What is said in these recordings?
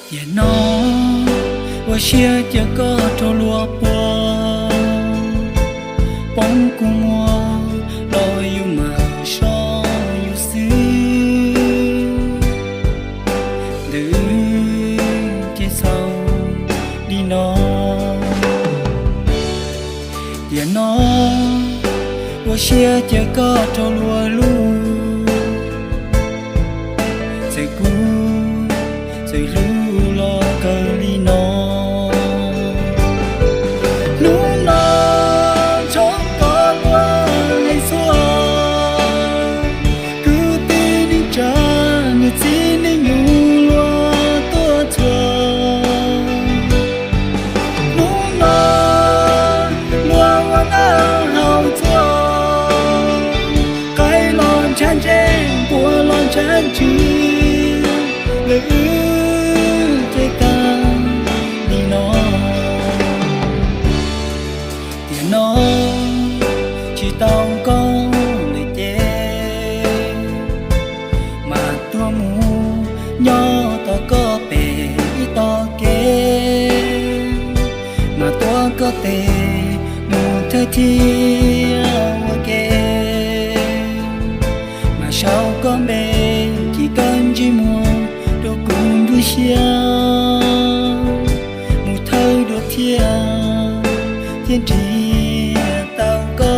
Tiam no ua siab cia koj rau luag puag, poob kua muag los yus mam soj yus xwb. Ntawm wb ces txhaum li no. Tiam no ua siab cia koj rau luag lub, txawm kub txawm hlub los kawg li no. Hnub no tshoob koj luag hais txhua, kwv tij neej tsa, niam txiv neej nyuj luag tuaj txhua. Hnub no luag ua dab haus txhua, qaib los ntshav ntse, npua los ntshav ntsws, lawv wb ces tag li no. Tiam no tsis tau koj lawm ces mas tuaj mus nyob tos koj pem ib tog kev, mas tuav koj tes mus thawj thiab ua ke, mas sau koj npe ces koj ntsej muag rau kuv ntws siab, mus thawj dua thiab, thiaj nrhiav tau koj.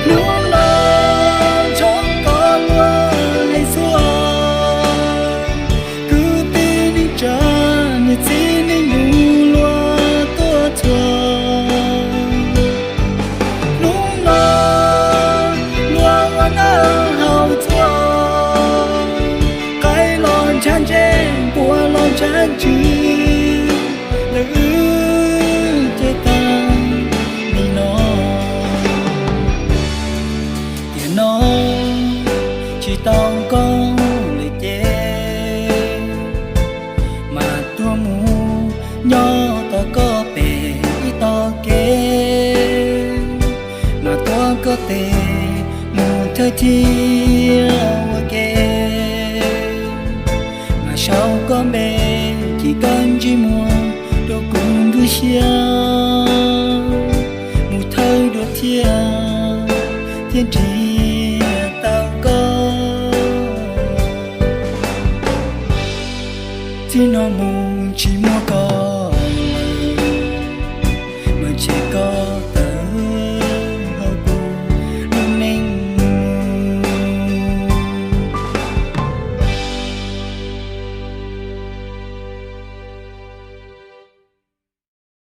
Hnub no tshoob koj luag hais txhua, kwv tij neej tsa, niam txiv neej nyuj luag tuaj txhua. Hnub no luag ua dab haus txhua, qaib los ntshav ntse, npua los ntshav ntsws, lawv wb ces tag li no. Tiam no tsis tau koj lawm ces mas tuaj mus nyob tos koj pem ib tog kev, mas tuav koj tes mus thawj thiab ua ke, mas sau koj npe ces koj ntsej muag rau kuv ntws siab, mus thawj dua thiab, thiaj nrhiav tau koj. Txij no mus tsis